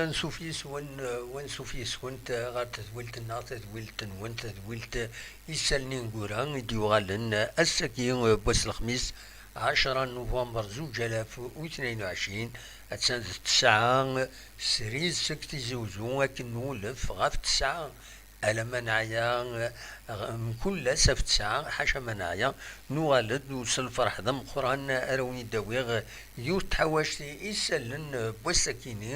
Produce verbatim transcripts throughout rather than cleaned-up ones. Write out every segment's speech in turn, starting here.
Ansuf yes-wen, ansuf yes-went ɣer tedwilt-nneɣ, tadwilt-nwen, tadwilt isallen ineggura i d-yuɣalen ass-agi n wass n lexmis, ɛecra n nuvember zuǧ alaf u tnayen u ɛecrin, attan d ttesɛa srid seg Tizi Uzzu, akken nulef ɣef ttesɛa alamma neɛya, eh, mkul ass ɣef ttesɛa, ḥaca ma neɛya, nuɣal-d s lferḥ d ameqqran ara wen-id-awiɣ yiwet tḥawact isallen n wass-akini,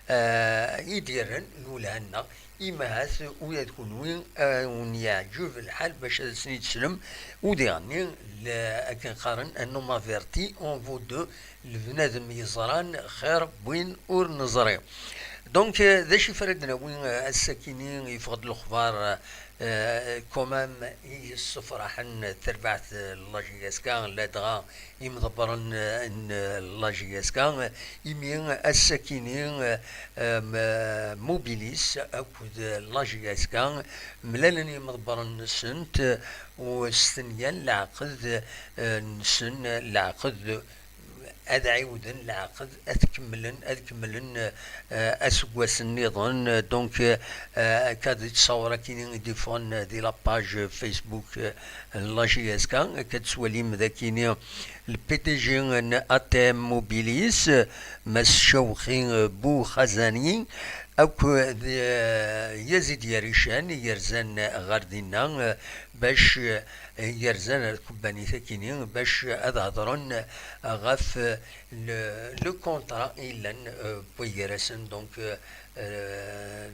eh, i d-yerren lwelha-nneɣ. Imahat ula d kunwi, eh, wen-yeɛǧeb lḥal bac ad asen-id-teslem, u diɣenni, l-, akken qqaren, un homme averti en vaut deux, l-, bnadem yeẓran xir n win ur neẓri. Donc, euh, d acu i fara d-nawi, euh, ass-akini yeffeɣ-d lexbar, euh, quand même, i yessefraḥen terbaɛt, euh, n la J S K, ladɣa imḍebbren, euh, n, euh, la J S K, imi ass-akini, euh, euh, m-, Mobilis akked, euh, la J S K mlalen imḍebbren-nsent, euh, u stenyan leɛqed, euh, nsen, leɛqed ad ɛiwden leɛqed, ad kemmlen, ad kemmlen, eh, aseggas nniḍen. Donc, eh, akka di ttṣawra kini i d-iffɣen di la page Facebook, eh, n la J S K, akka d-tettwalim d akini le P D G n A T M Mobilis, Mass Cawqi, eh, Buxazani, akked, eh, Yazid Yarican i yerzan ɣer dinna, eh, bac, eh, yerzan ar tkebbanit akini, bac ad hedren ɣef, eh, le, le contrat yellan, eh, wway gar-asen, donc, eh, eh,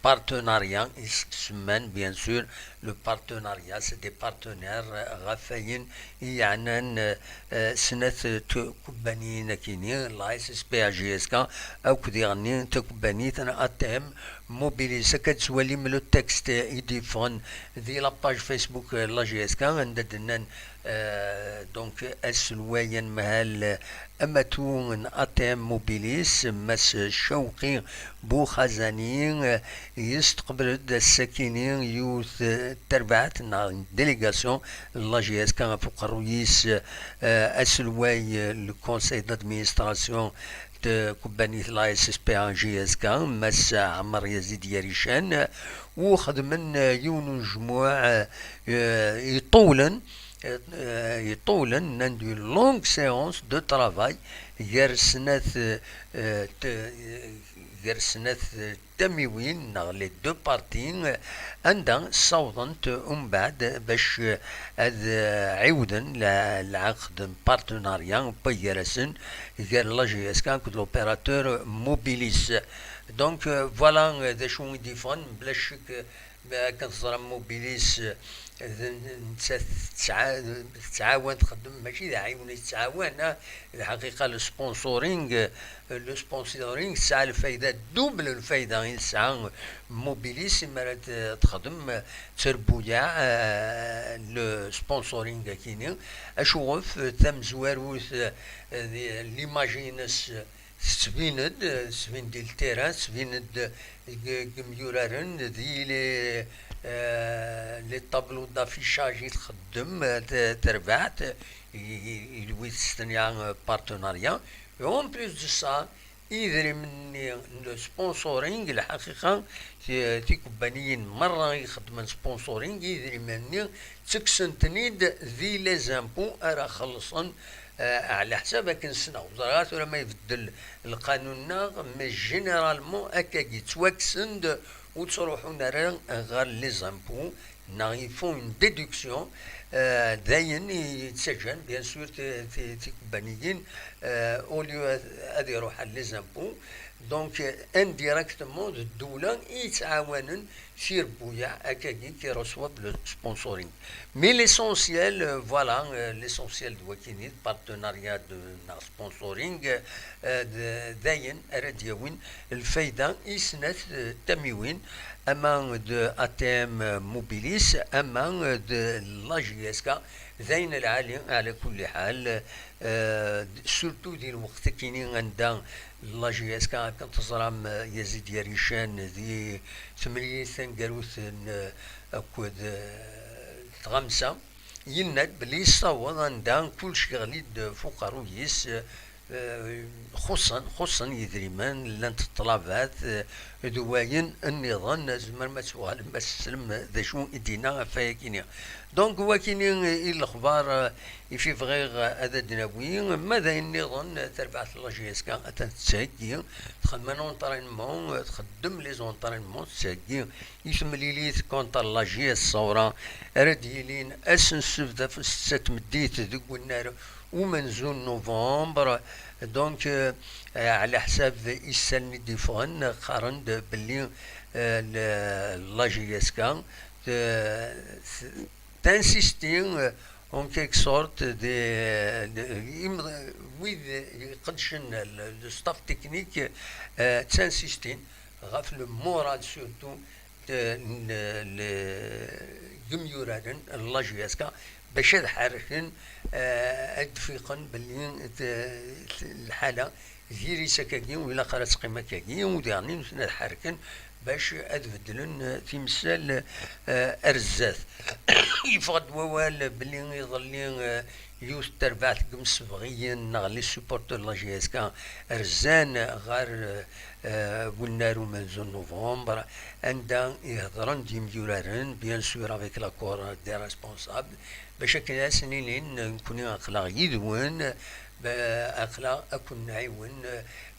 partenariat i s-semman, bien sûr, le partenariat, c'est des partenaires, eh, ɣef wayen i yeɛnan, eh, eh, snat tkubbaniyin akini, la S S P A J S K, akked diɣenni takubbanit n A T M Mobilis. Akka d-tettwalim le texte i d-yeffɣen di la page Facebook, eh, la J S K, anda d-nnan, eh, donc, aselway anemhal, eh, amatu n A T M Mobilis, Mass Cawqi Buxazani, eh, yesteqbel-d ass-akini yiwet, eh, terbaɛt neɣ délégation n la J S K ɣef uqerruy-is, eh, aselway, eh, le conseil d'administration de tkebbanit la S S P A J S K, Mass Ɛmer Yazid Yarican, u xedmen, eh, yiwen n ujmuɛ, eh, eh, iṭulen, eh, eh, iṭulen, nnan-d une longue séance de travail gar snat, eh, eh, t-, eh, gar snat, eh, tamiwin neɣ les deux parties, eh, anda ssawḍent umbeɛd bac, eh, ad, eh, ɛiwden la-, lɛaqed n partenariat wway gar-asen, gar la J S K akked l'opérateur Mobilis. Donc, eh, voilà, eh, d acu i d-yeffɣen, bla ccek, eh, akken teẓram Mobilis, eh, d, nettat tettɛa-, tettɛawan, txeddem, mačči d aɛiwen i tettɛawan, ah, lḥaqiqa, le sponsoring, eh, le sponsoring tesɛa lfayda, double lfayda i tesɛa Mobilis, imi ara t-, texdem, eh, tterbuyaɛ, eh, le sponsoring akini. Acuɣef, eh, tamezwarut, eh, di, l'image-ines, eh, tettbin-d, eh, tettbin-d di ltira, tettbin-d deg, deg yimyuraren, di les, eh, les tableaux d'affichage i txeddem, eh, t-, terbaɛt, i, i, i wid s-tenna, eh, partenariat. Et en plus de ça, idrimen-nni n sponsoring, lḥaqiqa, ti-, tikubbaniyin merra i ixeddmen sponsoring, idrimen-nni ttekksen-ten-id di les impôts ara xellṣen, eh, ɛla ḥsab akken ssneɣ. Ur ẓriɣ ara tura ma ibeddel lqanun-nneɣ, mais généralement akkagi ttwakksen-d, ur ttruḥun ara ɣer les impôts, neɣ ils font une déduction, eh, d ayen i yettaǧǧan, bien sûr, ti-, ti-, tikubbaniyin, eh, au lieu ad, ad iruḥ ɣer les impôts. Donc, eh, indirectement, d ddewla i yettɛawanen tirbuyaɛ akkagi qui reçoivent le sponsoring. Mais l'essentiel, euh, voilà, euh, l'essentiel d wakini, d partenariat de, neɣ sponsoring, euh, d, d ayen ara d-yawin lfayda i snat, euh, tamiwin, ama d A T M Mobilis, ama d la J S K, d ayen lɛali, ɛla kulli ḥal, euh, surtout di lweqt akini anda la J S K, akken teẓram, euh, Yazid Yarican di temlilit taneggarut n, euh, akked, euh, tɣamsa, yenna-d belli yessaweḍ anda kullec yeɣli-d f uqerruy-is, euh, Eh, xuṣṣen, xuṣṣen yidrimen, llant ṭṭlabat, eh, d wayen nniḍen, tzemrem ad tuɣalem ad teslem d acu i d-yenna ɣef wayagi-nni. Donc, wakini i lexbar, eh, i fi bɣiɣ ad d-nawi, ma d ayen nniḍen, eh, tarbaɛt n la J S K atan tettheggi, txeddem un entraînement, eh, txeddem les entraînements, tettheggi i temlilit contre la J S Saoura, ara d-yilin ass n ssebt ɣef setta tmeddit deg unnar umenzu n novembre. Donc, euh, ɛla ḥsab isallen i d-yeffɣen, qqaren-d belli, euh, le-, la J S K, euh, tinsisti, euh, en quelque sorte, des, de, im-, wid iqeddcen, le, le staff technique, euh, ttinsistin ɣef le moral surtout de, n, le, yimyuraren n la J S K, bac ad ḥerrken, euh, ad d-fiqen belli t-, lḥala diri-tt akkagi, ur ilaq ara ad teqqim akkagi, u diɣen ad ḥerrken bac ad beddlen, eh, timsal, eh, ar zdat. Yeffeɣ-d wawal belli iḍelli, eh, yiwet n terbaɛt n yimsebɣiyen neɣ les supporters n la J S K rzan ɣer, eh, unnar umenzu n novembre, anda i hedren-d yimyuraren, bien sûr avec l'accord des responsables, bac akken ad asen-inin, nekkni aql-aɣ yid-wen, ba-, aql-aɣ ad ken-nɛiwen,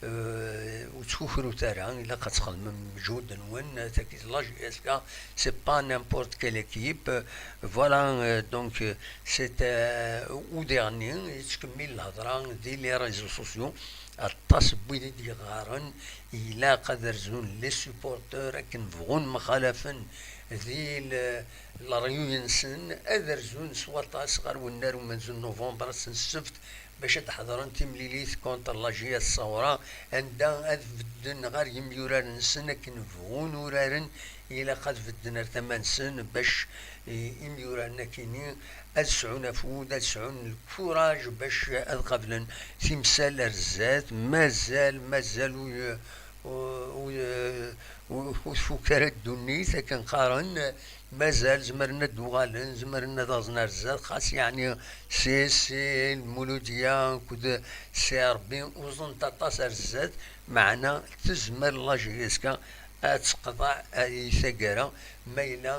euh, ur ttkukrut ara, ilaq ad txedmem lǧehd-nwen, tagi d la J S K, c'est pas n'importe quelle équipe, voilà, euh, donc, euh, c'est, euh, u diɣen-nni, yettkemmil lhedra di les réseaux sociaux, aṭas n wid i d-yeɣɣaren, ilaq ad rzun les supporters akken bɣun mxalafen di le-, leryuy-nsen, ad rzun s waṭas ɣer wennar umenzu n novembre ass n ssebt, bac ad ḥeḍren timlilit contre la J S Saoura, anda ad bedden ɣer yimyuraren-nsen akken bɣun uraren, ilaq ad bedden ar tama-nsen bac i-, imyuraren akini ad sɛun afud, ad sɛun lkuraj bac ad qablen timsal ar zdat. Mazal, mazal ur, ur, ur, ur, ur tfuk ara ddunit, akken qqaren, mazal zemren ad d-uɣalen, zemren ad aẓen ar zdat, xas yeɛni si, si Lmuludya akked si Ṛebbi uẓent aṭas ar zdat, meɛna tezmer la J S K ad teqḍeɛ i taggara ma yella,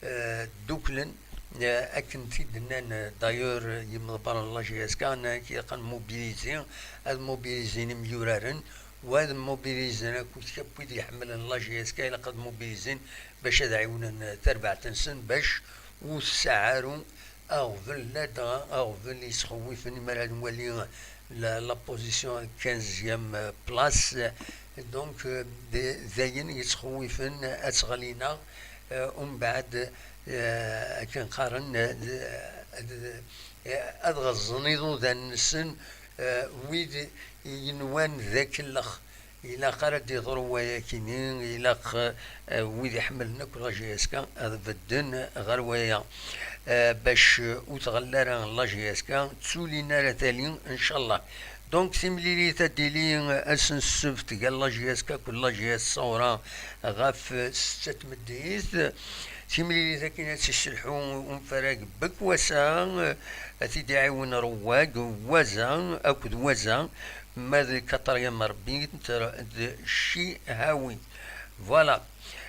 eh, dduklen, eh, akken t-id-nnan, eh, d'ailleurs, eh, yimḍebbren n la J S K, nnan ilaq ad mobilizi, ad mobilizin imyuraren, u ad mobilizin akked akk wid iḥemmlen la J S K, ilaq ad mobilizin bac ad ɛiwnen, eh, tarbaɛt-nsen, bac ur tesɛa ara aɣbel, ladɣa aɣbel yesxewwifen mi ara nwali la, la position quinzième place. Donc, euh, d-, d ayen yettxewwifen ad teɣli neɣ, euh, umbeɛd, euh, akken qqaren, euh, d-, d-, ad ɣeẓẓen iḍudan-nsen, euh, wid yenwan d akellex. Ilaq ara d-iḍru wayakini, ilaq, eh, wid iḥemmlen akk la J S K ad bedden ɣer waya, eh, bac ur tɣelli ara la J S K, ur ttulin ara tali, ncallah. Donc, timlilit ad d-tili ass n ssebt gar la J S K akked la J S Saoura ɣef setta tmeddit. Timlilit akken ad tt-isselḥu unfarag Bekwasa, ad t-id-iɛiwen Rewwag, Waza akked Waza, ma d quatrième arbitre d Cihawi. Voilà.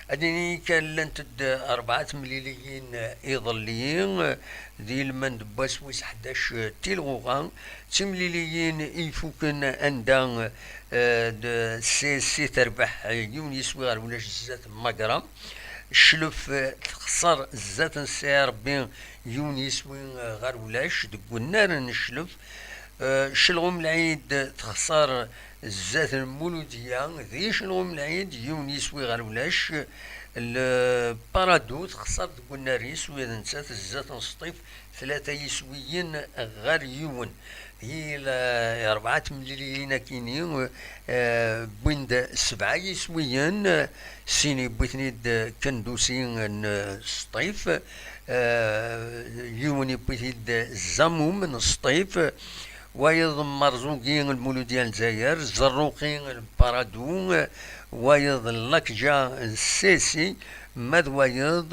Ad nini kan llant-d rebɛa temliliyin iḍelli, di lmend n wass wis ḥdac tilɣuɣa, d timliliyin ifuken anda, eh, d C S C terbeḥ yiwen yiswi ɣer ulac zdat Magra. Cclef, eh, texṣer zdat n C R B yiwen yiswi, eh, ɣer ulac deg unnar n Cclef. Eh, Celɣum Lɛid texṣer zdat n Muludya di Celɣum Lɛid yiwen yiswi ɣer ulac. Le Parado texṣer deg unnar-is, ula d nettat zdat n Sṭif tlata yiswiyen ɣer yiwen. Hi la, rebɛa temliliyin akini, eh, wwin-d sebɛa yiswiyen, sin yewwi-ten-id Kendusi n Sṭif, eh, yiwen yewwi-t-id Zamum n Sṭif, wayeḍ Merzugi n Lmuludya n Lezzayer, Zerruqi n Paradu, wayeḍ Lakja n Sesi, Ma d wayeḍ,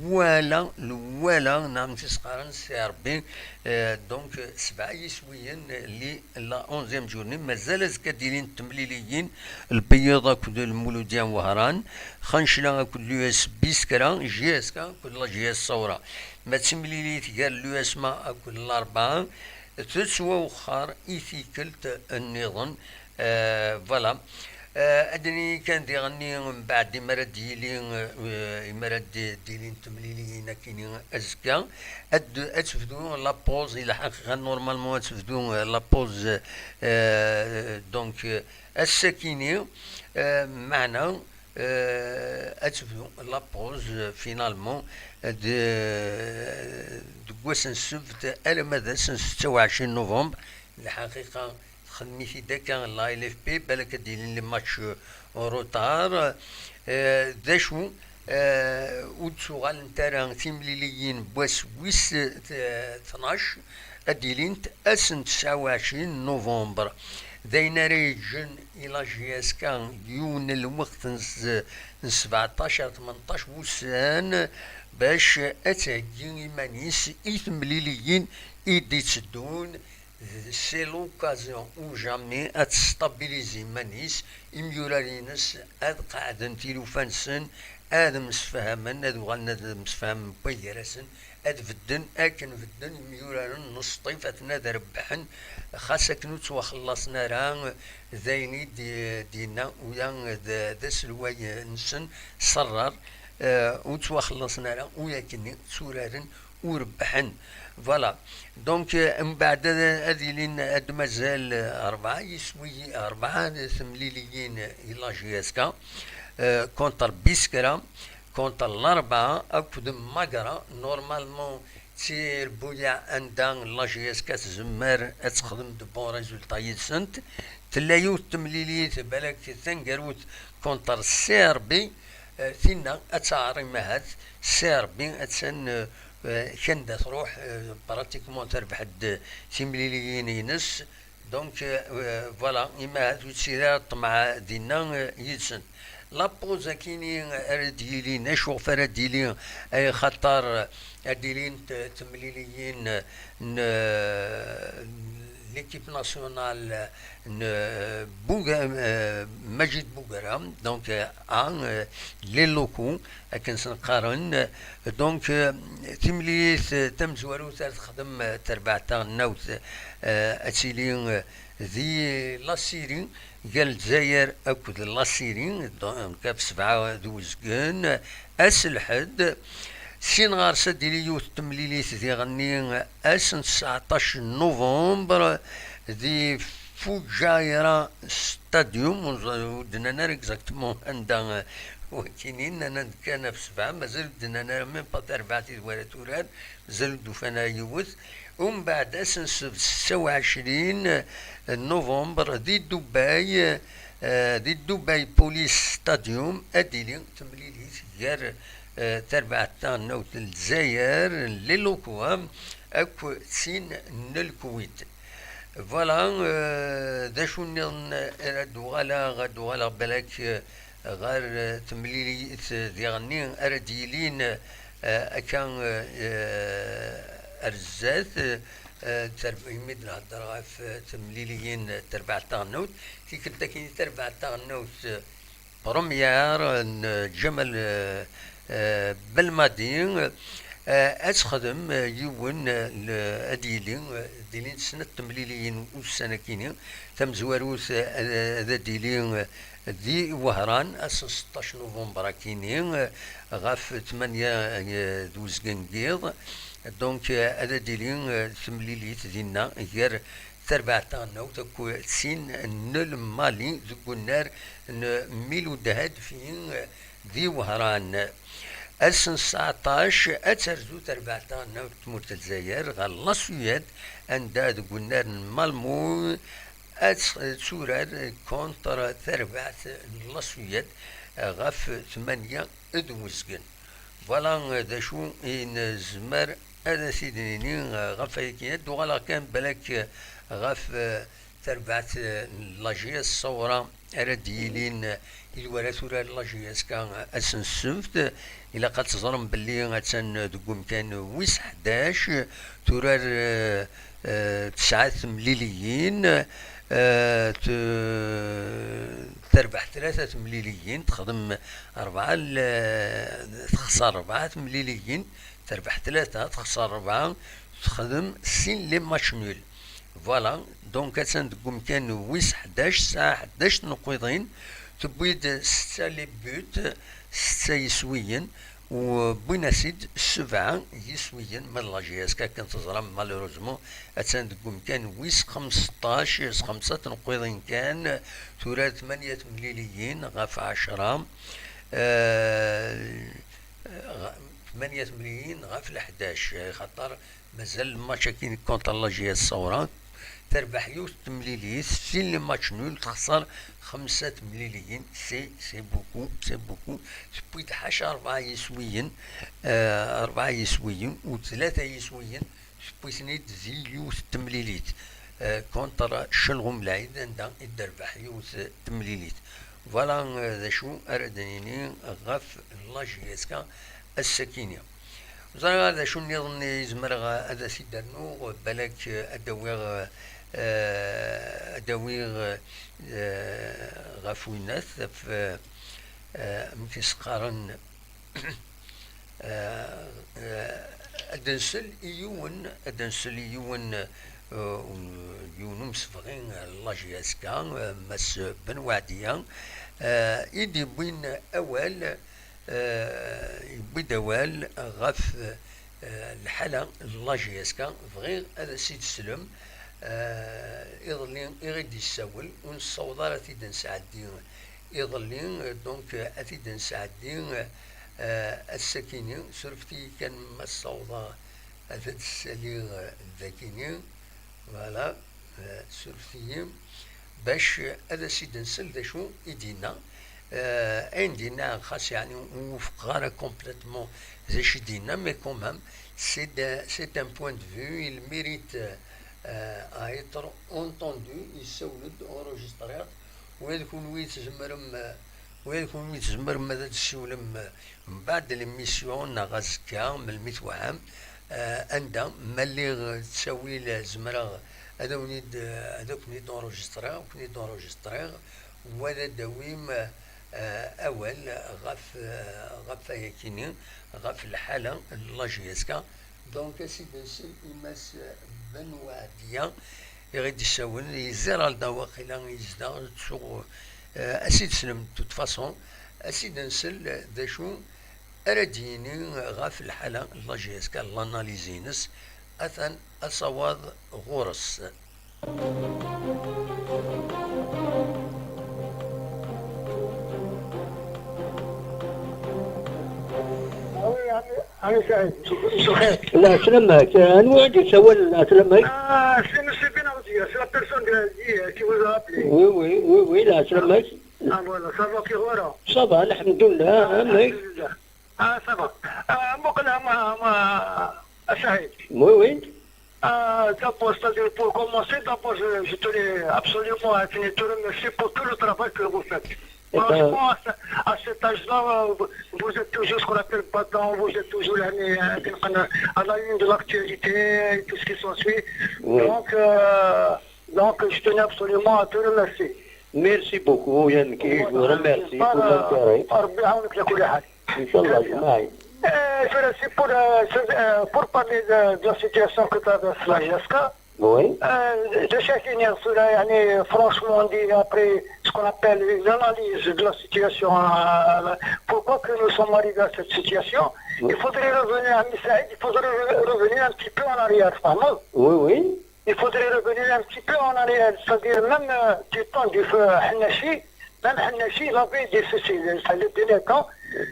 lwala, lwala, neɣ amek i s-qqaren, si Ṛebbi. Eh, donc, sebɛa yiswiyen li la onzième journée, mazal azekka ad d-ilint temliliyin, Lbeyyeḍ akked Lmuludya n Wehran, Xancla akked l'U S Biskra, J S K akked la J S Ṣawra. Ma d timlilit gar l'U S M A akked Larebɛa, tettwawexxer i tikkelt nniḍen. Eh, voilà. Eh, ad d-nini kan diɣenni mbeɛd imi ara d-yili, eh, imi ara d-, d-ilin temliliyin akkin azekka, ad, ad tebdu la pause, i lḥaqiqa, normalement ad tebdu, eh, la pause, eh, donc, eh, ass-akini, eh, meɛna, eh, ad tebdu la pause, eh, finalement, eh, de, deg wass n ssebt alamma d ass n setta u ɛecrin novembre. Lḥaqiqa, txedm-it-id akka la L F P, balak ad d-ilin les matchs, euh, en retard. Euh, d acu, euh, ur d-tuɣalent ara timliliyin n wass wis, euh, tnac, ad d-ilint ass n tesɛa u ɛecrin novembre. D ayen ara yeǧǧen i la J S K yiwen n lweqt n s-, n sbeɛṭac ar tmenṭac wussan bac ad theggi iman-is i temliliyin i d-itteddun. C'est l'occasion ou jamais ad testabiliser iman-is, imyurar-ines ad qeɛden tilufa-nsen, ad msefhamen, ad uɣalen ad msefhamen wway gar-asen, ad bedden akken bedden imyuraren n Sṭif, aten ad rebḥen, xas akken ur ttwaxellaṣen ara d ayen i d-, d-yenna uya d, d aselway-nsen Ṣerrar, eh, ur ttwaxellaṣen ara, ur akkenni tturaren, ur rebbḥen. Voilà. Donc, euh, mbeɛd ad, ad ilin, ad mazal, euh, rebɛa yiswi, rebɛa temliliyin i la J S K, euh, contre Biskra, contre Larebɛa akked Magra. Normalement, d tirebbuyaɛ anda la J S K tzemmer ad texdem de bons résultats yid-sent. Tella yiwet temlilit, balak taneggarut contre C R B, eh, tinna ad teɛrim ahat, C R B attan, eh, eh, kan da truḥ, eh, pratiquement terbeḥ-d timliliyin-ines. Donc, eh, voilà, imahat ur ttili ara ṭṭmeɛ dinna, eh, yid-sen. La pause akini ara d-yilin, acuɣef ara d-yili, ay xaṭer ad d-ilint temliliyin n, n l'équipe nationale n Buga-, eh, Majid Bugaram, donc, eh, A, eh, les locaux, akken sen-qqaren. Donc, eh, timlilit, eh, tamezwarut ara texdem, eh, terbaɛt taɣelnawt, eh, ad tili, eh, di la Syrie, gar Lezzayer akked la Syrie, donc ɣef sebɛa d uzgen, ass n lḥedd. Sin ɣer-s ad d-tili yiwet temlilit diɣenni ass n tseɛṭac novembre di Fujairah Stadium, ur ẓ-, ur d-nnan ara exactement anda, eh, wakini, nnan-d kan ɣef sebɛa, mazal ur d-nnan ara même pas tarbaɛt i d wara turar, mazal ur d-ufan ara yiwet. Umbeɛd ass n ssebt setta u ɛecrin novembre di Dubai, eh, di Dubai Police Stadium, ad d-tili temlilit gar, eh, tarbaɛt taɣelnawt n Lezzayer, les locaux, akked tin n Lkuwit. Voilà, eh, d acu nniḍen ara d-uɣaleɣ, ad d-uɣaleɣ balak, eh, ɣer, eh, temlilit diɣenni ara d-yilin, eh, akka, eh, ar zdat, eh, ter-, imi d-nhedder ɣef, eh, temliliyin, eh, terbaɛt taɣelnawt, tikkelt akkin i terbaɛt taɣelnawt, eh, première n Ǧamal, eh, eh, Belmadi, eh, ad texdem, eh, yiwen, eh, l-, ad yili, eh, d-ilin snat temliliyin ussan akkin-nni. Tamezwarut, eh, ad, ad d-tili, eh, di Wehran, ass n seṭṭac november akkin-nni, eh, ɣef tmanya, eh, d uzgen n yiḍ. Donc, eh, ad d-tili, eh, temlilit dinna gar terbaɛt taɣelnawt akked tin n Lmali deg unnar n Milud Hadfi di Wehran. Ass n sseɛṭac ad terzu terbaɛt taɣelnawt n tmurt n Lezzayer ɣer la Suède, anda deg unnar n Malmö ad turar contre terbaɛt n la Suède ɣef tmanya d uzgen. Voilà, eh, d acu i nezmer ad as-id-nini, eh, ɣef wayagi. Ad d-uɣaleɣ kan balak, eh, ɣef, eh, Tarbaɛt n la J S Saoura ara d-yilin i wara turar la J S K ass n ssebt, ilaq ad teẓrem belli attan deg umkan wis ḥdac, turar, eh, eh, tesɛa temliliyin, eh, t-, terbeḥ tlata temliliyin, texdem rebɛa l-, texṣer rebɛa temliliyin, terbeḥ tlata, texṣer rebɛa, texdem sin les matchs nuls. Voilà, donc attan deg umkan wis ḥdac, tesɛa ḥdac n tneqqiḍin, tewwi-d setta les buts, setta yiswiyen, u wwin-as-id sebɛa yiswiyen. Ma d la J S K akken teẓram, malheureusement, attan deg umkan wis xmesṭac, s xemsa tneqqiḍin kan, tura tmanya temliliyin ɣef ɛecra, eh, ɣ-, tmanya temliliyin ɣef leḥdac, xaṭer mazal match-agi contre la J S Saoura. Terbeḥ yiwet temlilit, sin les matchs nuls, texṣer xemsa temliliyin, c'est, c'est beaucoup, c'est beaucoup. Tewwi-d ḥaca rebɛa yiswiyen, eh, rebɛa yiswiyen, u tlata yiswiyen, tewwi-ten-id di yiwet temlilit, eh, contre Celɣum Lɛid, anda i d-terbeḥ yiwet temlilit. Voilà, eh, d acu ara d-nini ɣef la J S K ass-akini. Ẓriɣ d acu nniḍen i zemreɣ ad as-id-rnuɣ, balak ad d-awiɣ, eh, ad d-awiɣ, eh, ɣef winnat, ɣef, eh, amek i s-qqaren, eh, eh, ad d-nsel i yiwen, ad d-nsel i yiwen, eh, un-, yiwen umsebɣi n la J S K, eh, Mass Ben Waɛdiya, eh, i d-yewwin awal, eh, yewwi-d awal ɣef, eh, lḥala n la J S K. Bɣiɣ ad as-id-teslem, eh, iḍelli i ɣ-id-yessawel, ur nessaweḍ ara ad t-id-nesɛeddi iḍelli, eh, donc, eh, ad t-id-nesɛeddi, eh, ass-akini. Surfet-iyi kan ma ssawḍeɣ ad d-ssaliɣ, eh, dakini. Voilà, eh, surfet-iyi bac ad as-id-nsel d acu i d-yenna. Eh, ayen d-yenna, xas yeɛni ur wufqeɣ ara complètement d acu i d-yenna, mais quand même, c'est de-, c'est un point de vue, il mérite, euh, à être entendu, yessawel-d, enregistré. Ula d kunwi tzemrem, ula d kunwi tzemrem ad d-tessiwlem, eh, mbeɛd l'émission neɣ azekka, melmi tweham. Eh, anda ma lliɣ d ttawil, eh, zemreɣ ad awen-id-, ad ken-id-enregistriɣ, ad ken-id-enregistriɣ, wa ad d-awim, eh, awal ɣef, eh, ɣef wayakini, ɣef lḥala n la J S K. Donc, ad s-id-nsel i Mass Ben Waɛdiya, i ɣ-d-issawlen, i Ziralda waqila i yezdeɣ, ttuɣ, eh, ad s-id-slem, de toute façon, ad s-id-nsel d acu ara d-yini ɣef lḥala n la J S K, l'analyse-ines, atan asawaḍ ɣur-s. Ɛni Saɛid, msukxir. Lɛeslama-k, anwa i d-yessawalen, lɛeslama-k? Ah, c'est monsieur Ben Aoudia, c'est la personne de, qui, qui vous a appelé. Oui, oui, oui, oui, lɛeslama-k. Ah, voilà, ça va, Kihora? Ça va, alhamdoulilah, amek? Alhamdoulilah. Ah, ça va. Ah, muqel, ah, ma, ma, ah, Saïd. Oui, oui. Ah, d'abord, c'est-à-dire, pour commencer, d'abord, je, je tenais absolument à te, te remercier pour tout le travail que vous faites. Eh ben, franchement, à ce, à cet âge-là, vous, vous êtes toujours ce qu'on appelle battant, vous êtes toujours à, à, à la une de l'actualité, et tout ce qui s'ensuit. Oui. Donc, euh, donc, je tenais absolument à te remercier. Merci beaucoup, Yannick. Je vous remercie pour l'intérêt. Voilà. Inch'Allah, ajmaïn. Euh, je remercie pour, euh, ce, euh, pour parler de, de la situation que traverse la J S K. Oui. Euh, de chaque énergie, là, يعني, franchement, on dit, après ce qu'on appelle une analyse de la situation, euh, pourquoi que nous sommes arrivés à cette situation, oui, il faudrait revenir à Misaïd, il faudrait re-, revenir un petit peu en arrière, فهمت؟ Oui, oui. Il faudrait revenir un petit peu en arrière, c'est-à-dire même, euh, du temps du feu Hannachi, même Hannachi, il avait des soucis, c'est le délinquant,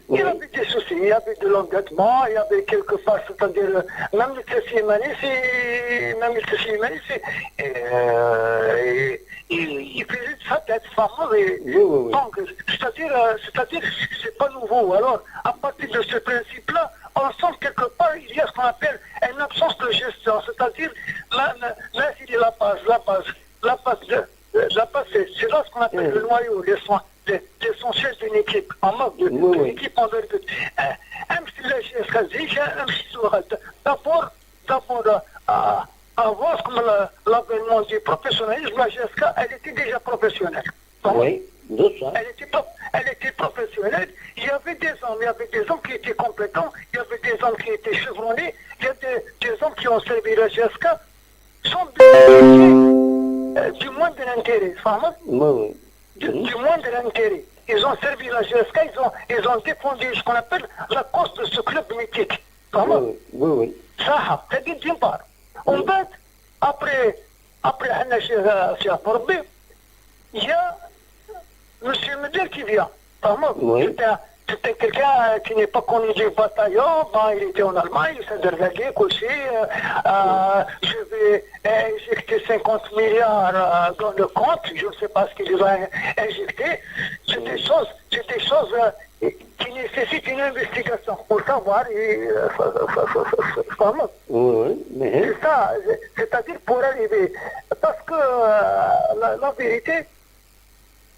il avait des soucis, il y avait de l'endettement, il y avait quelque part, c'est-à-dire, euh, même le Tessimani, c'est, même le Tessimani, c'est, euh, il, il faisait de sa tête, فهمت؟ Oui, oui, oui. Donc, c'est-à-dire, euh, c'est-à-dire, c'est pas nouveau. Alors, à partir de ce principe-là, on sent quelque part, il y a ce qu'on appelle une absence de gestion, c'est-à-dire, là, là, là, il y a la base, la base, la base de, qu'on appelle le noyau, l'essen- l'essentiel d'une équipe, en mode de, de l'équipe en virgule. Même si la G S K, déjà, même si d'abord, d'abord, euh, avant comme la- l'avènement du professionnalisme, la G S K, elle était déjà professionnelle. Bon. Oui, de ça. Elle était, pro- elle était professionnelle. Il y avait des hommes, il y avait des hommes qui étaient compétents, il y avait des hommes qui étaient chevronnés, il y a des, des hommes qui ont servi la G S K sans bénéficier euh, du moins de l'intérêt. Vraiment, Oui, oui. du, du moins de l'intérêt. Ils ont servi la G S K, ils ont, ils ont défendu ce qu'on appelle la cause de ce club mythique. Oui, Vraiment, oui, oui, oui. ça, c'est d'une part. En fait, après, après حنا شي شي ربي, il y a M. Medel qui vient. Vraiment, Oui. c'est un- c'est un- quelqu'un qui n'est pas connu du bataillon. Bon, il était en Allemagne, c'est derrière كل شيء. Euh, euh, je vais injecter cinquante milliards euh, dans le compte. Je ne sais pas ce qu'il va injecter. C'est des choses, c'est des choses euh, qui nécessitent une investigation pour savoir. Et, euh, vraiment. Oui, oui. Mais, C'est ça, c'est-à-dire pour arriver. Parce que euh, la, la vérité,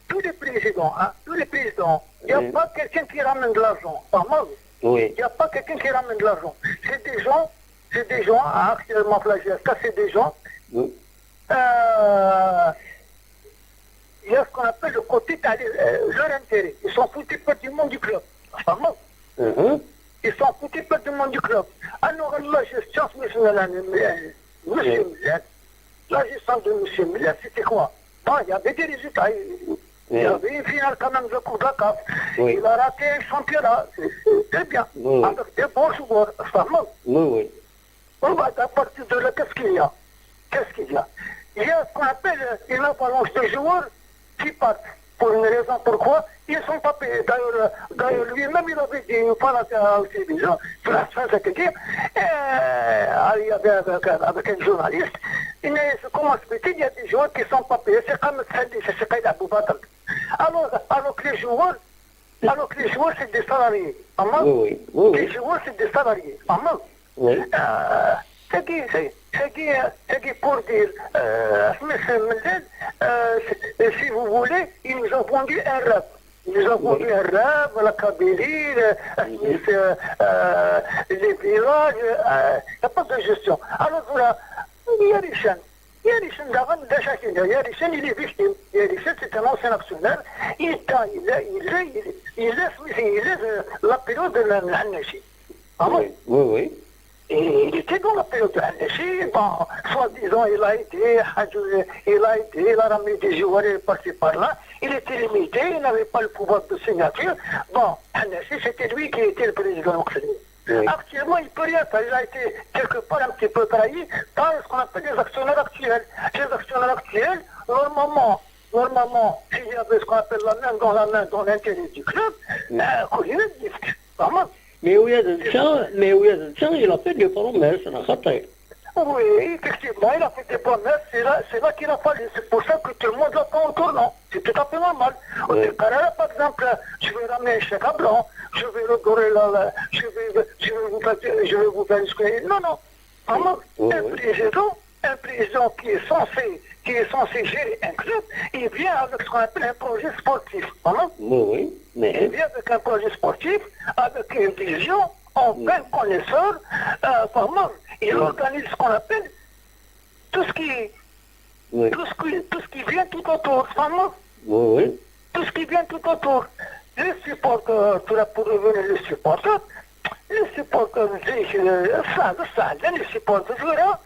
tous les présidents, hein, tous les présidents, il n'y a Oui. pas quelqu'un qui ramène de l'argent. Vraiment, oui. il n'y a pas quelqu'un qui ramène de l'argent. C'est des gens, c'est des gens, hein, actuellement, la G S K, c'est des gens. Oui. Euh, il y a ce qu'on appelle le côté, euh, leur intérêt. Ils sont foutus pas du monde du club. Vraiment. Mhm. Ils sont foutus pas du monde du club. Alors, la gestion, c'est M. Medel. La gestion de M. Medel, c'était quoi? Bon, il y avait des résultats. Il il y Oui. avait une finale quand même de Coupe de la CAF. Oui. Il a raté un championnat. C'est c'est très bien. Oui. Avec des bons joueurs, vraiment. Oui, oui. Bon, bah, à partir de là, qu'est-ce qu'il y a? Qu'est-ce qu'il y a? Il y a ce qu'on appelle euh, une avalanche de joueurs qui partent. Pour une raison, pourquoi? Ils ne sont pas payés. D'ailleurs, euh, d'ailleurs, lui-même, il avait dit une fois là, euh, au télévision, sur la chaîne, c'est-à-dire, euh, il y avait avec, avec un journaliste, il me dit, comment expliquer, il y a des joueurs qui ne sont pas payés. C'est comme ça, c'est ce qu'il a Boubacar. Alors, alors que les joueurs, alors que les joueurs, c'est des salariés. Vraiment. Oui, oui. Oui, Les oui. joueurs, c'est des salariés. Vraiment. Oui. Euh, c'est qui, c'est c'est qui, euh, c'est qui pour dire, euh, mais c'est Medel, euh, c'est- si vous voulez, il nous a vendu un rêve. Il nous a vendu un rêve, la Kabylie, euh, euh, euh, les villages, euh, il n'y a pas de gestion. Alors voilà, il y a des chaînes. Il y a des chaînes d'avant, de chacun. Il y a des chaînes, il est victime. Il y a des chaînes, c'est un ancien actionnaire. Il t'a, il a, il a, il, il laisse, il laisse euh, la période de la, la, la, Oui, oui, oui. Et il était dans la période de Haneshi. Bon, soi-disant, il a aidé, Hadj- il a aidé, il a ramené des joueurs par-ci par-là. Il était limité, il n'avait pas le pouvoir de signature. Bon, Haneshi, c'était lui qui était le président. Oui. Actuellement, il peut rien faire. Il a été quelque part un petit peu trahi par ce qu'on appelle les actionnaires actuels. Les actionnaires actuels, normalement, normalement, s'il y avait ce qu'on appelle la main dans la main dans l'intérêt du club, euh, qu'on y ait des disques. Vraiment. Mais oui, ça, mais oui, ça, il a fait des promesses, on a raté. Oui, effectivement, il a fait des promesses, c'est là, c'est là qu'il a fallu. C'est pour ça que tout le monde l'a pas en tournant. C'est tout à fait normal. On Oui. dit, par exemple, je vais ramener un chèque à blanc, je vais redorer la, la- je vais, je vais vous faire, je vais vous faire une square. Non, non. Vraiment, Oui, un oui. président, un président qui est censé, qui est censé gérer un club, il vient avec ce qu'on appelle un projet sportif. Vraiment. Oui, oui. Il Mais, vient avec un projet sportif, avec une vision en plein connaisseur, euh, vraiment. Il organise ce qu'on appelle tout ce qui, oui. tout ce qui, tout ce qui vient tout autour. Vraiment. Oui, oui. Tout ce qui vient tout autour. Les supporters, tu l'as pour revenir les supporters, les supporters, ça, ça, les supporters, tu vois,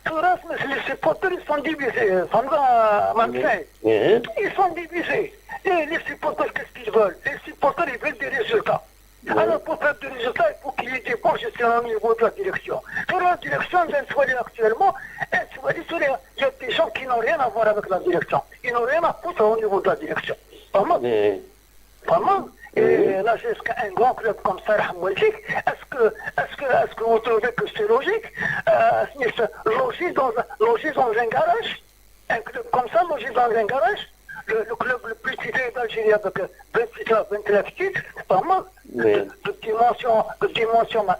tu vois, mais les supporters, ils sont divisés, ça me va, Marseille. Hein? Ils sont divisés. Et les supporters, qu'est-ce qu'ils veulent? Les supporters, ils veulent des résultats. Alors, pour faire des résultats, il faut qu'il y ait des bons gestionnaires au niveau de la direction. Sur la direction, je suis actuellement, je suis sur les- il y a des gens qui n'ont rien à voir avec la direction. Ils n'ont rien à foutre au niveau de la direction. Vraiment. Mais, Vraiment. Oui. Et là, jusqu'à un grand club comme ça, Rahmouelchik, est-ce que, est-ce que, est-ce que vous trouvez que c'est logique? Euh, c'est logique dans, un- logique dans un garage? Un club comme ça, logique dans un garage? Le, le club le plus titré d'Algérie avec vingt-huit à vingt-neuf titres, c'est pas mal. Oui. De, de dimension, de dimension ma-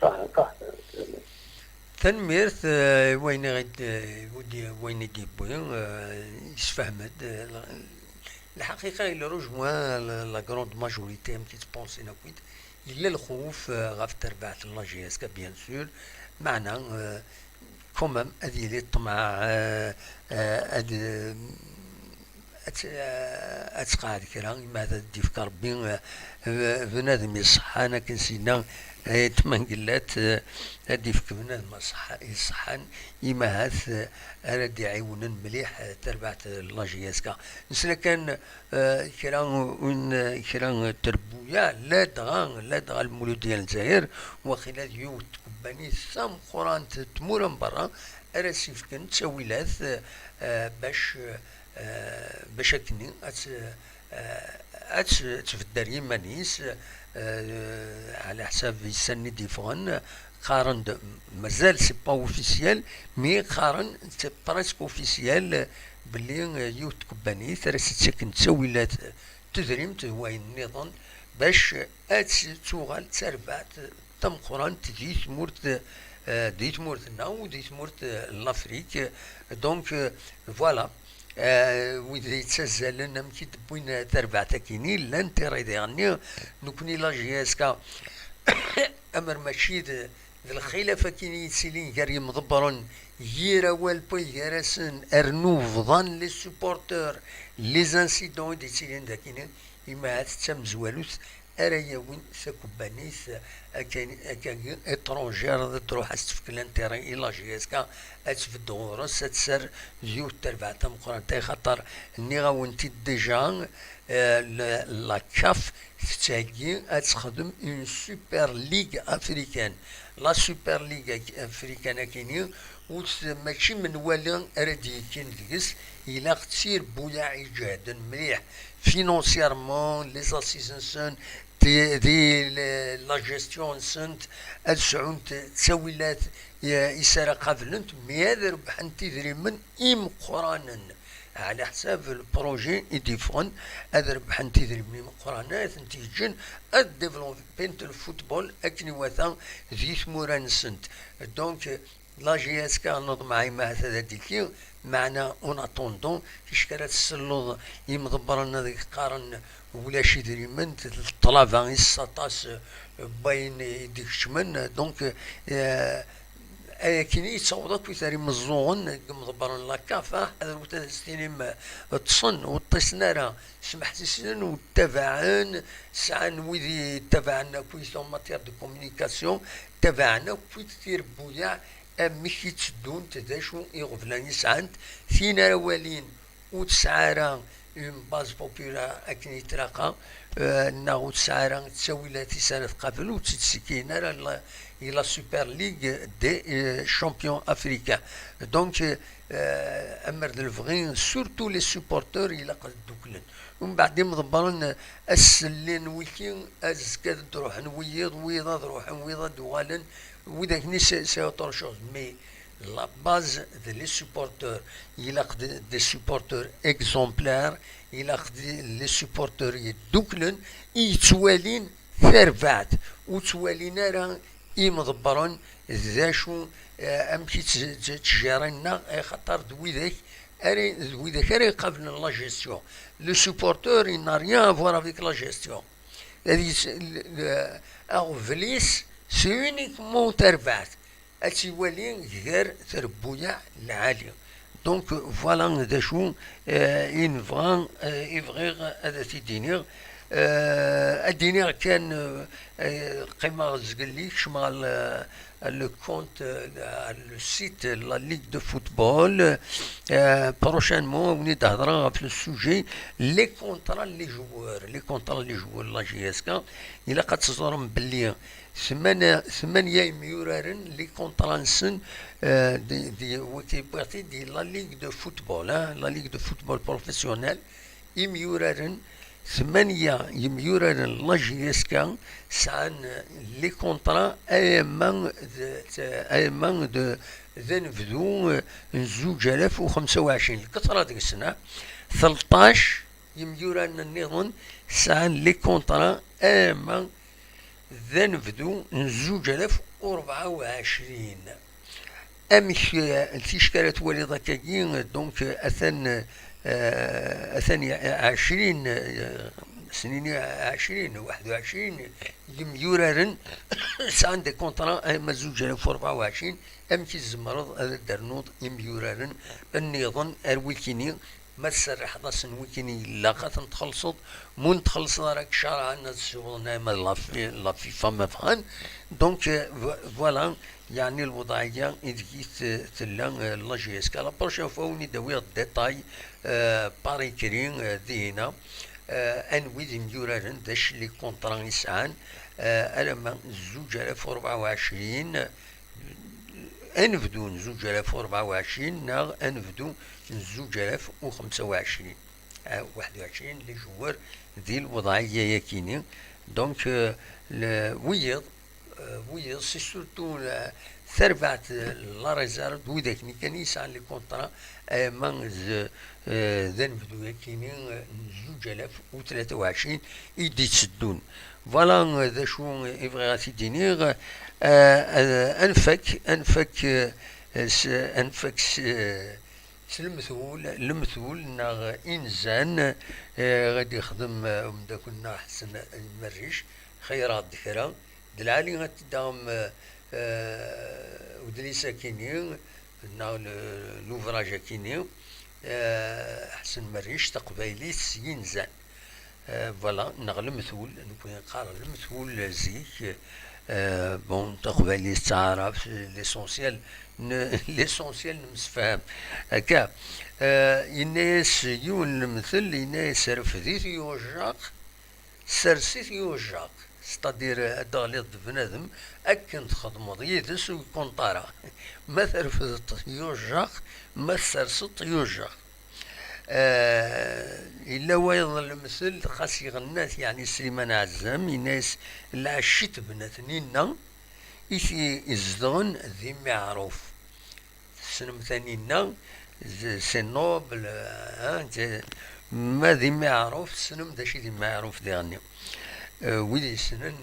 ça, ça, ça. Tanemmirt, eh, i wayen i ɣ-id-, eh, i d-, wayen i d-yewwi, eh, yessefhem-d, eh, lḥaqiqa, il rejoint la, la grande majorité, amek i ttpansin akk-id, yella lxuf, eh, ɣef terbaɛt n la J S K, bien sûr, meɛna, eh, quand même, ad yili ṭṭmeɛ, eh, eh, ad, eh, ad, ad tqeɛɛed kra, ima ad d-yefk Rebbi, eh, bnadem iṣeḥḥan, akken s-yenna, eh, Tmangellat, eh, ad d-yefk bnadem aṣeḥḥa-, iṣeḥḥan, ima ahat, eh, ara d-iɛiwnen mliḥ, eh, tarbaɛt n la J S K. Nesla kan, eh, kra n, kra n trebbuyaɛ, ladɣa, ladɣa Lmuludya n Lezzayer, waqila d yiwet n tkebbanit tameqqrant n tmura n berra ara s-yefken ttawilat, eh, bac, eh, bac akkenni ad t-, eh, ad t-, tbedder yiman-is, eh, ɛla ḥsab yissanen i d-yeffɣen, qqaren-d, mazal c'est pas officiel, mais qqaren c'est presque officiel, belli, eh, yiwet n tkebbanit ara s-ittaken ttawilat n tedrimt d wayen nniḍen, bac ad tuɣal d tarbaɛt tameqqrant di tmurt, eh, di tmurt-nneɣ u di tmurt, eh, n Lafrik. Donc, eh, voilà. Eh, wid yettazzalen amek i d-wwin tarbaɛt akkin-i, llan tirridiɣ-nni, nekkni la J S K, amer mačči d, d lxilaf akkin i yettilin gar yimḍebbren, yir awal n waygar-asen, rnu bḍan les supporteurs, les incidents i d-yettilin d akkin, imahat d tamezwarut ara yawin takebbanit akka, akkagi étrangère, ad d-truḥ ad s-tefk l'intérêt i la J S K, ad tbedd ɣur-s, ad tser d yiwet terbaɛt tameqqrant, axaṭer nniɣ-awen-t-id déjà, eh, la, la CAF tettheggi ad texdem une super ligue africaine. La super ligue ak-, africaine akkin-i, ur t-, mačči menwala ara d-yekkin deg-s, ilaq d tirbuyaɛ iǧehden mliḥ, financièrement, les assises-nsen, di, di le-, la gestion-nsent, ad sɛunt ttawilat i, i s ara qablent, mi ad rebḥent idrimen imeqqranen. Ɛla ḥsab le projet i d-yeffɣen, ad rebḥent idrimen imeqqranen, ad tent-yeǧǧen ad développent le football akken iwata di tmura-nsent. Donc, la J S K neḍmeɛ imahat ad d-tiki, meɛna en attendant, ticki ara tselleḍ imḍebbren ad qqaren ulac idrimen, d ṭṭlaba i s aṭas n wayen i d-ikeččmen. Donc, eh, akken i yettaweḍ akk i tar imeẓẓuɣen deg imḍebbren la CAF, ah, ḥadret ad as-tinim, eh, ṭṭsen, ur ṭṭisen ara, smeḥsisen, ur ttabaɛen, sɛan wid i ttabaɛen akkit en matière de communication, ttabaɛen akkit tirebbuyaɛ, amek i tteddunt, d acu iɣeblan i sɛant, tin ara walin ur tesɛi ara une base populaire akken i tlaqa, eh, neɣ ur tesɛi ara ttawilat i s ara tqabel, ur tt-id-ssikkin ara la, i la Super League des, eh, champions africains. Donc, eh, amer d lebɣi, surtout les supporters, ilaq ad dduklen. Umbeɛd imḍebbren, eh, ass-n llan wiki, azekka ad d-ruḥen wiyiḍ, wiyiḍ ad ruḥen, wiyiḍ ad d-uɣalen, widak-nni c'est, c'est autre chose. Mais la base de les supporters, ilaq d, des supporters exemplaires, ilaq d, les supporters yedduklen, i yettwalin tarbaɛt, ur ttwalin ara imḍebbren d acu, eh, amek i tt-, tt-, ttjirin-nneɣ, axaṭer d widak ara, d widak ara iqablen la gestion. Le supporter, il n'a rien à voir avec la gestion. Ad yes-, le, le, aɣbel-is, c'est uniquement tarbaɛt. Ad tt-iwali gar trebbuyaɛ lɛali. Donc, voilà d acu, eh, i nebɣa, eh, i bɣiɣ ad t-id-iniɣ. Eh, ad d-iniɣ kan, eh, eh, qqimeɣ zgelli, kecmeɣ le, le compte, eh, le site la Ligue de Football. Eh, prochainement, ad wen-id-hedreɣ ɣef le sujet, les contrats, les joueurs, les contrats, les joueurs, la J S K. Ilaq ad teẓrem belli Tmanya, tmanya imyuraren, les contrats-nsen, eh, di, di, wiki wwiɣ-t-id di la Ligue de Football, hein, la Ligue de Football Professionnel, imyuraren, tmanya imyuraren la J S K sɛan, eh, les contrats alamma d, alamma d, d anebdu, eh, n zuǧ alaf u xemsa u ɛecrin. Lketra deg-sen, ah, tleṭṭac imyuraren nniḍen sɛan les contrats alamma d anebdu n zuǧ alaf u rebɛa u ɛecrin. Amek, eh, ticki ara twaliḍ akkagi, donc, eh, atan, eh, atan i-, ɛecrin, eh, snin i ɛecrin, waḥed u ɛecrin yemyuraren sɛan des contrats alamma d zuǧ alaf u rebɛa u ɛecrin, amek i tzemreḍ ad d-ternuḍ imyuraren nniḍen ar wikini? Ma tserrḥeḍ-asen wikini ilaq ad ten-txellṣeḍ, ma ur ten-txellṣeḍ ara, ad k-carɛen ad ssiwḍen alamma d la fi-, la FIFA ma bɣan. Donc, euh, vo-, voilà, yeɛni lewḍeɛ-agi ideg i t-, tella, euh, la J S K. La prochaine fois, ad wen-id-awiɣ détail, euh, par écrit, euh, dihina, euh, anwi d imyuraren, d acu les contrats i sɛan, euh, alamma zuǧ alaf u rebɛa u ɛecrin, anebdu n zuǧ alaf u rebɛa u ɛecrin neɣ anebdu n zuǧ alaf u xemsa u ɛecrin. Ah, waḥed u ɛecrin les joueurs di lewḍeɛ-agi-yakini. Donc, euh, le, wiyiḍ, euh, wiyeḍ, c'est surtout la, tarbaɛt, euh, la réserve d widak-nni kan i yesɛan les contrats, ama d, euh, d anebdu-yakini, euh, n zuǧ alaf u tlata u ɛecrin i d-itteddun. Voilà, euh, d acu i bɣiɣ ad t-id-iniɣ. Euh, euh, ad nfak, ad nfak, euh, s, ad nfak s, euh, s lemtul, lemtul neɣ inzan, eh, i d-ixdem, eh, umeddakel-nneɣ Ḥsen Merric, xeyreɣ-d kra. D lɛali ad t-id-taɣem, eh, eh, udlis-akini, neɣ le, l'ouvrage-akini, eh, Ḥsen Merric, Taqbaylit s yinzan. Euh, voilà, neɣ lemtul, nekkni neqqar lemtul zik, euh, bon, taqbaylit d taɛrabt, l'essentiel, n-, l'essentiel nemsefham. Akka, euh, yenna-yas yiwen lemtel, yenna-yas refd-it yujjaq, sers-it yujjaq. C'est-à-dire, ad d-teɣliḍ d bnadem, akken txedmeḍ yid-s ur yekkunṭ ara. Ma trefdeḍ yujjaq, ma tserseḍ yujjaq. Eh, yella wayeḍ lemtel, xas iɣenna-t, yeɛni Sliman Ɛezzam, yenna-yas: "Lɛecc i tebna Tninna, i t-izedɣen di Miɛruf." Tessnem Taninna, c'est noble, hein, c'est, ma di Miɛruf, tessnem d acu i di Miɛruf diɣenni. Eh, wid yessnen,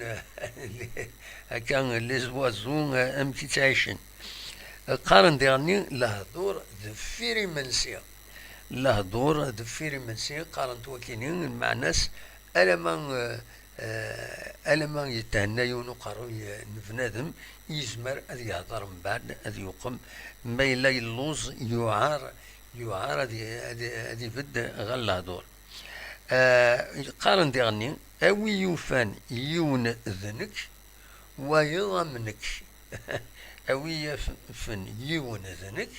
akka, les oiseaux, eh, amek i ttɛicen. Qqaren diɣenni lehdur deffir imensi. Lehdur deffir imensi, qqaren-t wakini, lmeɛna-s, alama, eh, eh, alama yethenna yiwen uqerruy, eh, n bnadem, yezmer ad yehder mbeɛd, ad yuqem, ma yella yelluẓ, yuɛer, yuɛer ad i-, ad i-, ad ibedd ɣer lehdur. Eh, qqaren diɣenni, a wi yufan yiwen d nekk, wayeḍ am nekk. A wi yafen yiwen d nekk,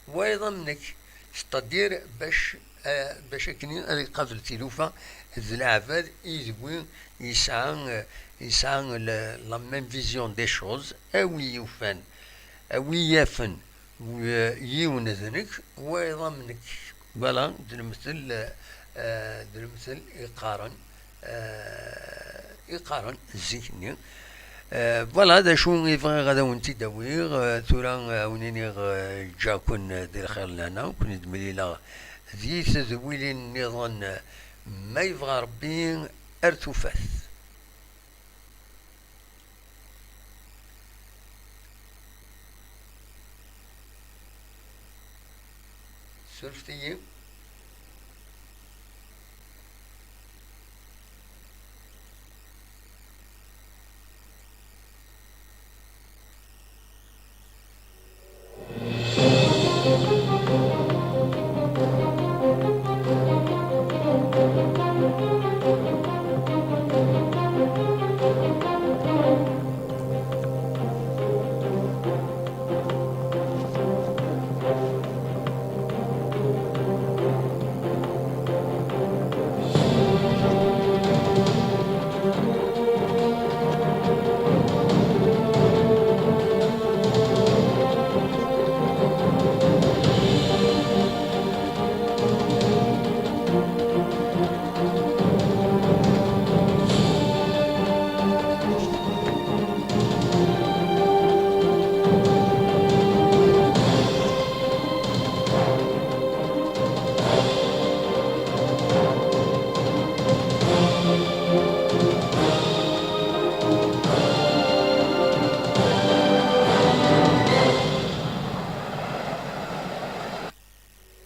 wayeḍ am nekk. C'est-à-dire, bac, eh, bac akken ad iqabel tilufa d leɛbad i d wi yesɛa, eh, yesɛa le, la même vision des choses, a wi yufan, a wi yafen, eh, yiwen d nekk, wayeḍ am nekk. Voilà, d lemtel, eh, d lemtel iqqaren, eh, iqqaren zik-nni. Eh, voilà, d acu i bɣiɣ ad awen-t-id-awiɣ. Eh, tura, eh, ad wen-iniɣ, eh, ǧǧaken, eh, di lxir lehna, ken-id-mlileɣ di tedwilin nniḍen, eh, ma yebɣa Rebbi, ar tufat. Surfet-iyi.